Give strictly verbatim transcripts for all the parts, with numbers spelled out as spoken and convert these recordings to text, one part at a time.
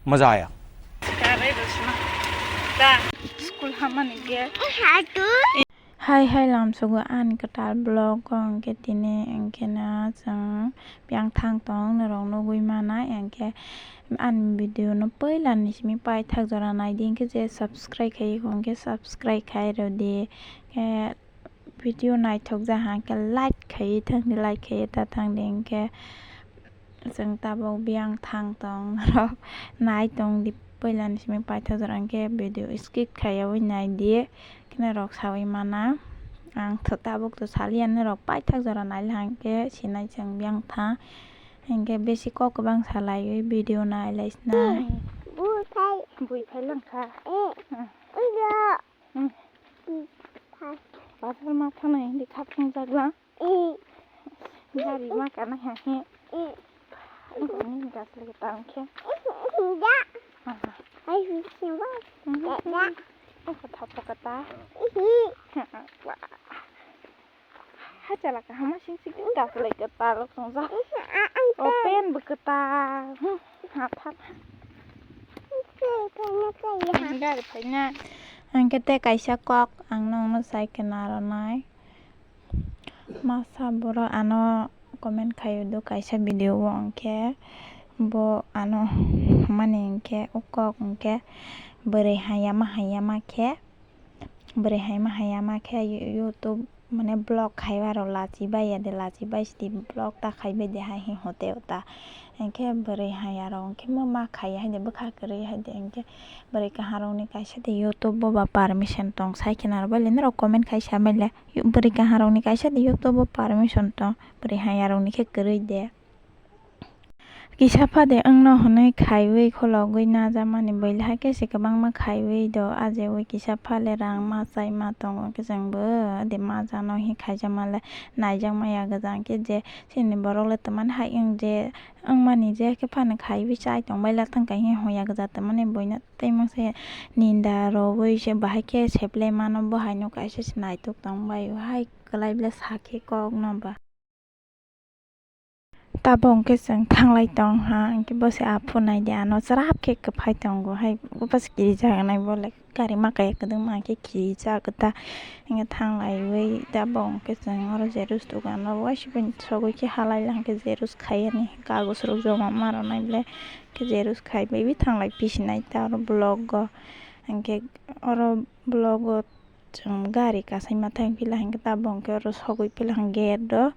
मजा आया। School hamani gate. Hai hai lamsogo ani kwtal vlog o hwnkhe tini hwnkhe na chwng biyang thang tong norok nugwi mana hwnkhe ani video no puila ni simi paithak jora naidi hwnkhe je subscribe khaiwi hwnkhe subscribe khai rwdi khe video naithok ja hwnkhe like khaiwi thangdi like khaiwi ta thangdi hwnkhe. Chwng tabuk biyang thang tong norok nai tong di puila ni simi paithak jora hwnkhe video skip khaiyawi nai di kheno rok sawi mana ang to tabuk to saliya norok paithak jora nai hwnkhe sinai chwng biyang thang hwnkhe besi kok kwbang salaiwi video nai lai sinai. Bui phai langkha. Hmm. Bazar ma thana hindi khap thang jagla. Gari ma kana ha he. Ini gas lagi tang khe. Aha. Oko thapa kata. Hachala kahama sing sing gas lagi kata lo tong ja. Open bekata. Ha thap. Gari phaina. Ang kete kaisa kok ang nongno sai kena ronai. Masa borok ano comment khaio do kaisa video o hwnkhe bo ano mani hwnkhe o kok hwnkhe bwrwi hayama hayama khe bwrwi hayama hayama khe YouTube mane vlog khaiba rok lachi bai ya de lachi bai sidi vlog ta khaibai de hai hi hote ota. Hwnkhe bwrwi hai aro hwnkhe ma khaiya hai de bwkha kwrwi hai de hwnkhe bwrwi kaha rokni kaisa de YouTube bo ba permission tong sai khe naro baile norok comment khai sa baile bwrwi kaha rokni kaisa de YouTube bo permission tong bwrwi hai arokni khe kwrwi de. Kisa pha de wngno hwnwi khaiwi khologwi najamani buile hai khe se kwbangma khaiwi do ajewi kisa pha le rang ma chai ma tongo khe chwng bo de ma jano hi khaijama le naijak maya gwja hwnkhe je chini borok le twmani hai wng je. Wngmani je khe phano khaiwi chai tongbai la thang khe hwnwi hoya gwja tongmani buino tei mangsa ninda rogwi se bahai khe seplai mano bo haino kaisa se naitok tongbai o hai kwlai ble sakhe kokno ba. Tabuk hwnkhe chwng thanglai tong ha hwnkhe bo se aphuru nai di ano chwrap khe kwphai tongo hai bwsa kirijak nai bo le. Gari ma kaya kwdwng ma khe kisa kwta hwnkhe thanglaiwi tabuk hwnkhe chwng oro xerox dogano waisa bai sogwi khe halai hwnkhe xerox khaiyani kagoj rok joma ma rwnai ble khe xerox khaiwi thanglai pisinai ta oro block o hwnkhe oro block o chwng gari kasai ma thang pila hwnkhe tabuk hwnkhe oro sogwi pila hwnkhe gate o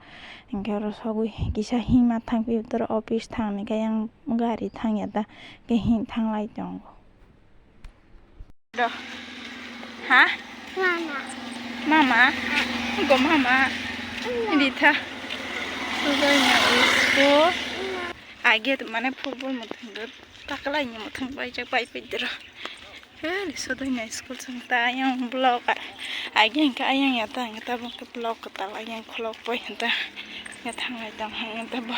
hwnkhe oro sogwi kisa hima thang pio oro office thangni khe yang gari thangya ta khe him thanglai tongo. Do. Ha? Mama. Mama? Go mama. Ditha. Sudoina school. Age to mane football muthung do. Takalai ni muthung bai jak bai pai dero. Heli sudoina school sung ta yang block. Age ka yang ya ta ta bung block ta yang khulok pai ta. Nga thanglai tong hang ta bo.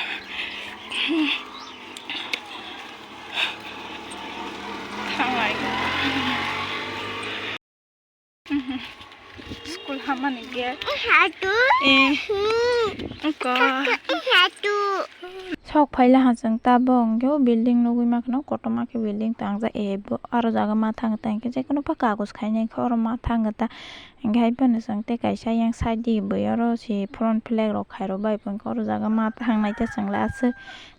Thanglai. School hamani gate. Hatu. Eh. Hmm. Ko. Hatu. Sok phaila ha chwng ta bo hwnkhe o building nugwi ma kheno kotorma khe building tang jak e bo aro jaga ma thang tang khe je kono pa kagoj khainai khe oro ma thang ta. Hingke hai phano chwng tei kaisa yang side di bui oro si front flag rok khairok bai pon khe oro jaga ma thangnai ta chwng le aswk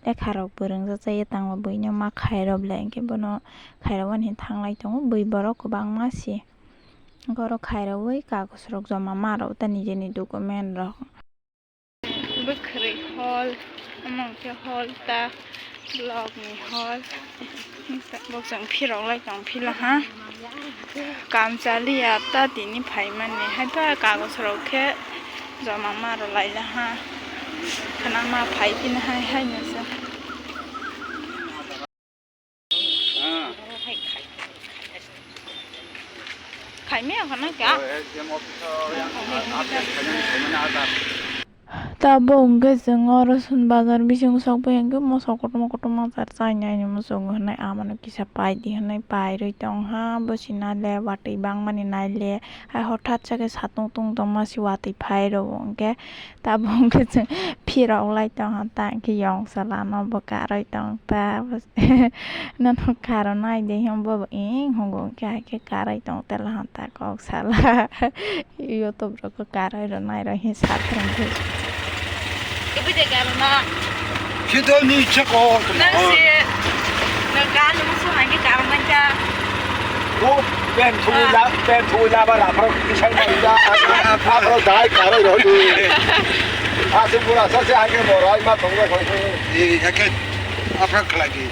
lekha rok bo rwngjak chaya tangma buino ma khairok le hingke bono khairok mani thanglai tongo bui borok kwbangma si hingke oro khairogwi kagoj rok joma ma rok ta nijeni document rok. Bwkhwrwi hall, omo hwnkhe hall ta, block ni hall. Bo chwng phirok lai tong phila ha. Kam chaliya ta tini phaimani. Hai ta kagoj rok khe joma ma rw lai la ha. Khana ma phai phina hai hai no se. Khaimya khana kya? Tabuk hwnkhe chwng oro Sun bazar bisingo sokbai hwnkhe moso kotorma kotorma char chainai muchungo hwnwi amano kisa paidi hwnwi pairwi tongha, bwswk naile watwi bangmani naile, hai hothat sa khe satung tung tongma se watwi phairwo hwnkhe tabuk hwnkhe chwng phirok lai tongha ta hwnkhe yong salano bo karwi tongta. Nono karo nai de hwn bo eng hungo hwnkhe hai khe karwi tong tela hwn ta kok sala. YouTube rok kho karwi rw nai rw hi sa thwng khe. Ibu de karo na. Sito ni chako. Nang si. Na kanu musu hangi karo man ka. O pen thu la, pen thu la ba ra pro kisai ma da. Pro dai karwi rw. Asu pura sa se hangi mo rai ma tong rw. E, ya ke. Apra khlai di.